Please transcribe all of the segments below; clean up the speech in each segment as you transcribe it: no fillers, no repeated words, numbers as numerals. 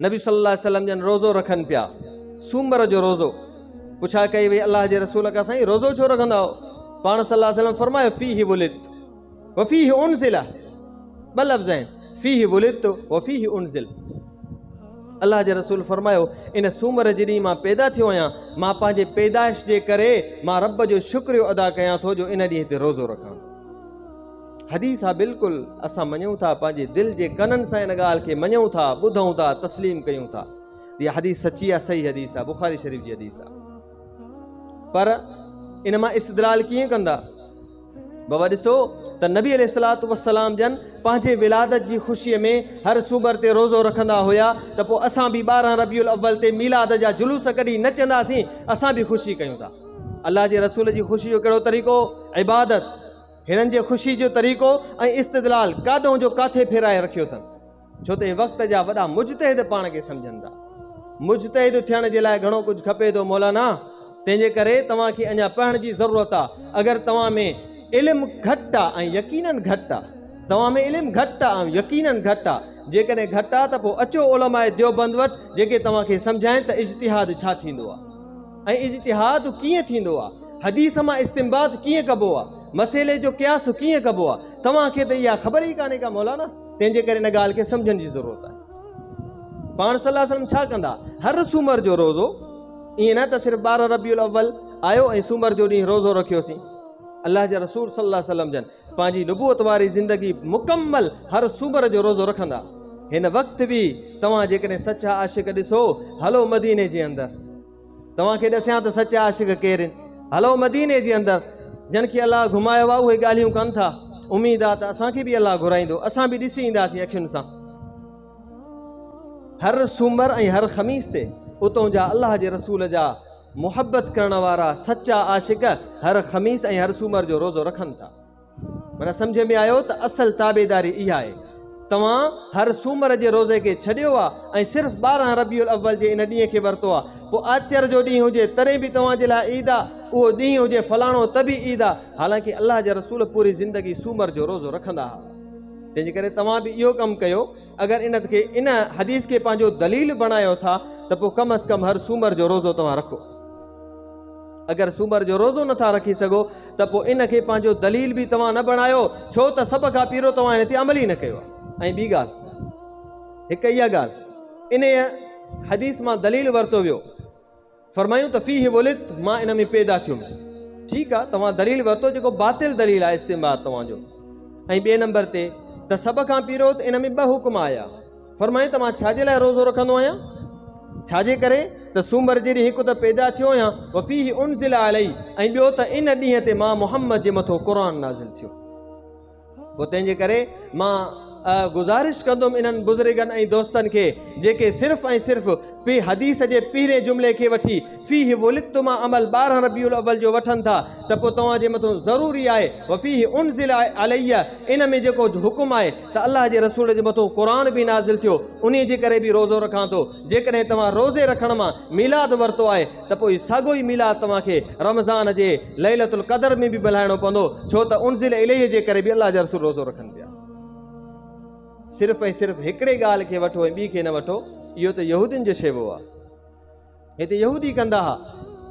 نبي صلي الله عليه وسلم جن روزو رکن پيا، سومر جو روزو. پڇا ڪئي وئي الله جي رسول کان سائين روزو ڇو رکندا آهيو؟ پاڻ صلي الله عليه وسلم فرمايو فيه ولدت وفيه انزل. ٻه لفظ آهن، فيه ولدت وفيه انزل. الله جي رسول فرمايو ان سومر جي ڏينهن مان پيدا ٿيو آهيان، مان پنهنجي پيدائش جي ڪري مان رب جو شڪريو ادا ڪيان ٿو جو ان ڏينهن تي روزو رکان ٿو. حديث آ بلڪل اسان مڃون ٿا پنهنجي دل جي ڪنن سان ان ڳالهه کي مڃون ٿا ٻڌون ٿا تسليم ڪيون ٿا اها حديث سچي آ صحيح حديث آ بخاري شريف جي حديث آ پر ان مان استدلال ڪيئن ڪندا بابا ڏسو ته نبي عليه الصلوة والسلام جن پنهنجي ولادت جي خوشي ۾ هر سومر تي روزو رکندا هيا ته پوء اسان به 12 ربيع الاول تي ميلاد جا جلوس ڪڍي نچنداسين اسان به خوشي ڪيون ٿا الله جي رسول جي خوشي جو ڪهڙو طريقو عبادت هنن جي خوشي جو طريقو ۽ استدلال ڪاڏهون جو ڪاٿي ڦيرائي رکيو اٿن، ڇو ته اهي وقت جا وڏا مجتهد پاڻ کي سمجهن ٿا. مجتهد ٿيڻ جي لاء گهڻو ڪجهه کپي ٿو مولانا، تنهن جي ڪري توهان کي اڃا پڙهڻ جي ضرورت آ. اگر توهان ۾ علم گهٽ آ ۽ يقينن گهٽ آ، توهان ۾ علم گهٽ آ ۽ يقينن گهٽ آ، جيڪڏهن گهٽ آ ته پوء اچو علماء ديوبند وٽ جيڪي توهان کي سمجهائين ته اجتهاد ڇا ٿيندو آ. ۽ اجتهاد ڪيئن ٿيندو آ؟ حديث مان استنباط ڪيئن ڪبو آ؟ مسئلي جو قياس ڪيئن ڪبو آ؟ توهان کي ته اها خبر ئي ڪانهي ڪا مولانا! تنهن جي ڪري ان ڳالهه کي سمجهڻ جي ضرورت آهي. پاڻ صلي الله عليه وسلم ڇا ڪندا؟ هر سومر جو روزو، ائين نه ته صرف 12 ربيع الاول آيو ۽ سومر جو ڏينهن روزو رکيوسين. الله جا رسول صلي الله عليه وسلم جن پنهنجي نبوت واري زندگي مڪمل هر سومر جو روزو رکندا. هن وقت به توهان جيڪڏهن سچا عاشق ڏسو، هلو مديني جي اندر. توهان کي ڏسيان ته سچا عاشق ڪير آهن. هلو مديني جي اندر. جن کي الله گهمايو آهي اهي ڳالهيون ڪن ٿا. اميد آهي ته اسان کي به الله گهرائيندو. اسان به ڏسي اينداسين اکين سان. هر سومر ۽ هر خميس تي اتون جا الله جي رسول جا محبت ڪرڻ وارا سچا عاشق هر خميس ۽ هر سومر جو روزو رکن ٿا. معنيٰ سمجهه ۾ آيو ته اصل تابعداري اها آهي. توهان هر سومر جي روزي کي ڇڏيو آ ۽ صرف 12 ربيع الاول جي ان ڏينهن کي ورتو آ. پوء آچر جو ڏينهن هجي تڏهن به توهان جي لاء عيد آ، اهو ڏينهن هجي فلاڻو ته به عيد آ. حالانڪه الله جا رسول پوري زندگي سومر جو روزو رکندا ها. تنهن جي ڪري توهان به اهو ڪم ڪيو. اگر ان کي ان حديث کي پنهنجو دليل بڻايو ٿا ته پوء ڪم از ڪم هر سومر جو روزو توهان رکو. اگر سومر جو روزو نٿا رکي سگهو ته پوء ان کي پنهنجو دليل به توهان نه بڻايو، ڇو ته سڀ کان پيرو توهان ان تي عمل ئي نه ڪيو آهي. ۽ ٻي ڳالهه، هڪ اها ڳالهه انهيء حديث مان دليل ورتو ويو، فرمايون ته فيه ولدت، مان ان ۾ پيدا ٿيم. ٺيڪ آهي، توهان دليل ورتو جيڪو باطل دليل آهي استنباط توهان جو. ۽ ٻئي نمبر تي ته سڀ کان پيرو ته ان ۾ ٻه حڪم آيا. فرمايائين ته مان ڇا جي لاء روزو رکندو آهيان؟ ڇا جي ڪري ته سومر جي ڏينهن هڪ ته پيدا ٿيو آهيان، وفيه انزل علي، ۽ ٻيو ته ان ڏينهن تي مان محمد جي مٿو قرآن نازل ٿيو. پوء تنهن جي ڪري مان گذارش ڪندم انهن بزرگن ۽ دوستن کي جيڪي صرف ۽ صرف پي حديث جي پهرين جملي کي وٺي فيه ولدت مان عمل 12 ربيع الاول جو وٺن ٿا ته پوء توهان جي مٿو ضروري آهي وفيه انزل علي ان ۾ جيڪو حڪم آهي ته الله جي رسول جي مٿو قرآن به نازل ٿيو انهي جي ڪري به روزو رکان ٿو. جيڪڏهن توهان روزي رکڻ مان ميلاد ورتو آهي ته پوء ساڳيو ئي ميلاد توهان کي رمضان جي ليلة القدر ۾ به ملهائڻو پوندو ڇو ته انزل اليه جي ڪري به الله جا رسول روزو رکن پيا. صرف ۽ صرف هڪڙي ڳالهه کي وٺو ۽ ٻي کي نه وٺو اهو ته يهودين جو شيوو آهي. هتي يهودي ڪندا ها،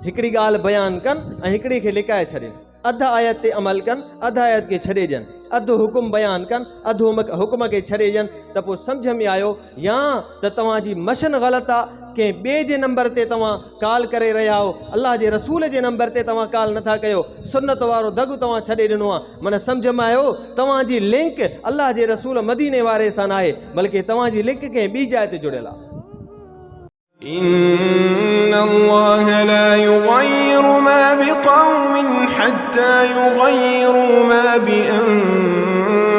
هڪڙي ڳالهه بيان ڪن ۽ هڪڙي کي لڪائي ڇڏين. اڌ آيت تي عمل ڪن، اڌ آيت کي ڇڏي ڏين. اڌ حڪم بيان ڪن، اڌ حڪم کي ڇڏي ڏين ته پوء سمجهه ۾ آيو يا ته توهان جي مشن غلط آ، ڪنهن ٻئي جي نمبر تي توهان ڪال ڪري رهيا آهيو، الله جي رسول جي نمبر تي توهان ڪال نٿا ڪيو، سنت وارو دڳ توهان ڇڏي ڏنو آ، معنيٰ سمجهه ۾ آيو توهان جي لنڪ الله جي رسول مديني واري سان ناهي، بلڪه توهان جي لنڪ ڪنهن ٻي جاء تي جڙيل آ. ان الله لا يغير ما بقوم حتى يغيروا ما بانفسهم.